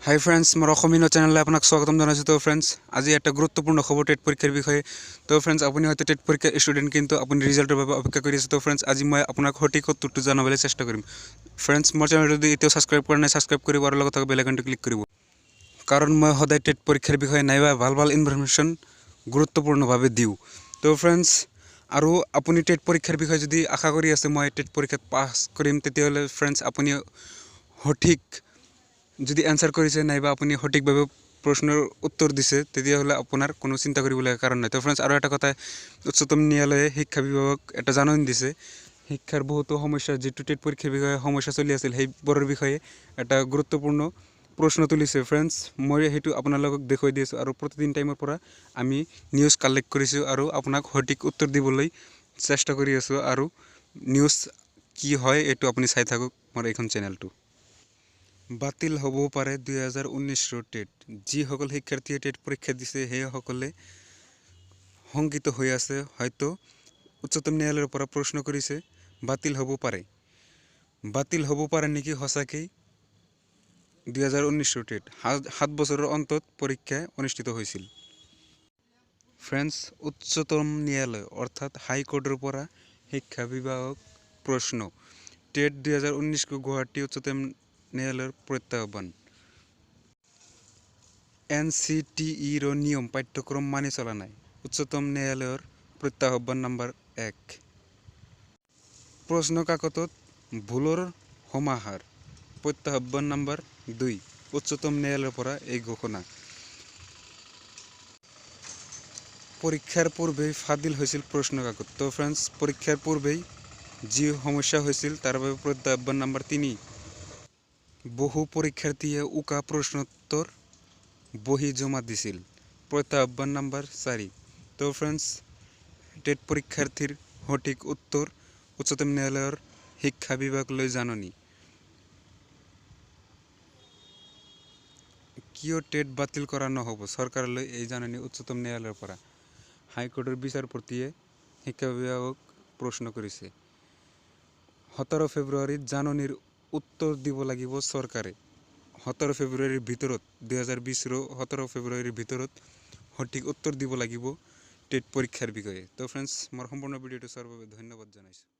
হাই friends, মোৰ অসমীয়া চেনেললৈ আপোনাক স্বাগতম জনাইছোঁ। তো ফ্ৰেণ্ডছ, আজি এটা গুৰুত্বপূৰ্ণ খবৰ টেট পৰীক্ষাৰ বিষয়ে। তো ফ্ৰেণ্ডছ, আপুনি হয়তো টেট পৰীক্ষাৰ ষ্টুডেণ্ট, কিন্তু আপুনি ৰিজাল্টৰ বাবে অপেক্ষা কৰি আছে। তো ফ্ৰেণ্ডছ, আজি মই আপোনাক সঠিক উত্তৰটো জনাবলৈ চেষ্টা কৰিম। ফ্ৰেণ্ডছ, মোৰ চেনেলটো যদি এতিয়াও ছাবস্ক্ৰাইব কৰা নাই, ছাবস্ক্ৰাইব কৰিব আৰু লগত থকা বেল আইকনটো ক্লিক কৰিব, কাৰণ মই সদায় টেট পৰীক্ষাৰ বিষয়ে নাইবা ভাল ভাল ইনফৰমেশ্যন গুৰুত্বপূৰ্ণভাৱে দিওঁ। তো ফ্ৰেণ্ডছ, আৰু আপুনি টেট পৰীক্ষাৰ বিষয়ে যদি আশা কৰি আছে, মই টেট পৰীক্ষাত পাছ কৰিম, তেতিয়াহ'লে ফ্ৰেণ্ডছ, আপুনি সঠিক যদি এনচাৰ কৰিছে নাইবা আপুনি সঠিকভাৱে প্ৰশ্নৰ উত্তৰ দিছে, তেতিয়াহ'লে আপোনাৰ কোনো চিন্তা কৰিবলগীয়া কাৰণ নাই। তো ফ্ৰেণ্ডছ, আৰু এটা কথা, উচ্চতম ন্যায়ালয়ে শিক্ষা বিভাগক এটা জাননী দিছে। শিক্ষাৰ বহুতো সমস্যা, যিটো টেট পৰীক্ষাৰ বিষয়ে সমস্যা চলি আছিল, সেইবোৰৰ বিষয়ে এটা গুৰুত্বপূৰ্ণ প্ৰশ্ন তুলিছে। ফ্ৰেণ্ডছ, মই সেইটো আপোনালোকক দেখুৱাই দি আছোঁ আৰু প্ৰতিদিন টাইমৰ পৰা আমি নিউজ কালেক্ট কৰিছোঁ আৰু আপোনাক সঠিক উত্তৰ দিবলৈ চেষ্টা কৰি আছোঁ। আৰু নিউজ কি হয়, এইটো আপুনি চাই থাকক মোৰ এইখন চেনেলটো। বাতিল হ'ব পাৰে 2019ৰ টেট। যিসকল শিক্ষাৰ্থীয়ে টেট পৰীক্ষা দিছে, সেইসকলে শংকিত হৈ আছে। হয়তো উচ্চতম ন্যায়ালয়ৰ পৰা প্ৰশ্ন কৰিছে, বাতিল হ'ব পাৰে। বাতিল হ'ব পাৰে নেকি সঁচাকেই 2019ৰ টেট? 7 বছৰৰ অন্তত পৰীক্ষা অনুষ্ঠিত হৈছিল। ফ্ৰেণ্ডছ, উচ্চতম ন্যায়ালয় অৰ্থাৎ হাইকোৰ্টৰ পৰা শিক্ষা বিভাগক প্ৰশ্ন। টেট 2019 গুৱাহাটী উচ্চতম ন্যায়ালয়ৰ প্ৰত্যাহ্বান। এনচিটিইৰ নিয়ম পাঠ্যক্ৰম মানি চলা নাই, উচ্চতম ন্যায়ালয়ৰ প্ৰত্যাহ্বান নম্বৰ 1। প্ৰশ্ন কাকতত ভুলৰ সমাহাৰ, প্ৰত্যাহ্বান নম্বৰ 2। উচ্চতম ন্যায়ালয়ৰ পৰা এই ঘোষণা। পৰীক্ষাৰ পূৰ্বেই ফাদিল হৈছিল প্ৰশ্ন কাকত। তো ফ্ৰেণ্ডছ, পৰীক্ষাৰ পূৰ্বেই যি সমস্যা হৈছিল, তাৰ বাবে প্ৰত্যাহ্বান নম্বৰ 3। বহু পৰীক্ষাৰ্থীয়ে উকা প্ৰশ্নোত্তৰ বহী জমা দিছিল, প্ৰত্যাহ্বান নম্বৰ 4। তো ফ্ৰেণ্ডছ, টেট পৰীক্ষাৰ্থীৰ সঠিক উত্তৰ উচ্চতম ন্যায়ালয়ৰ শিক্ষা বিভাগলৈ জাননী। কিয় টেট বাতিল কৰা নহ'ব, চৰকাৰলৈ এই জাননী উচ্চতম ন্যায়ালয়ৰ পৰা। হাইকোৰ্টৰ বিচাৰপতিয়ে শিক্ষা বিভাগক প্ৰশ্ন কৰিছে। 17 ফেব্ৰুৱাৰীত জাননীৰ উত্তৰ দিব লাগিব চৰকাৰে। 17 ফেব্ৰুৱাৰীৰ ভিতৰত, 2020ৰ 17 ফেব্ৰুৱাৰীৰ ভিতৰত সঠিক উত্তৰ দিব লাগিব টেট পৰীক্ষাৰ বিষয়ে। তো ফ্ৰেণ্ডছ, মোৰ সম্পূৰ্ণ ভিডিঅ'টো চোৱাৰ বাবে ধন্যবাদ জনাইছোঁ।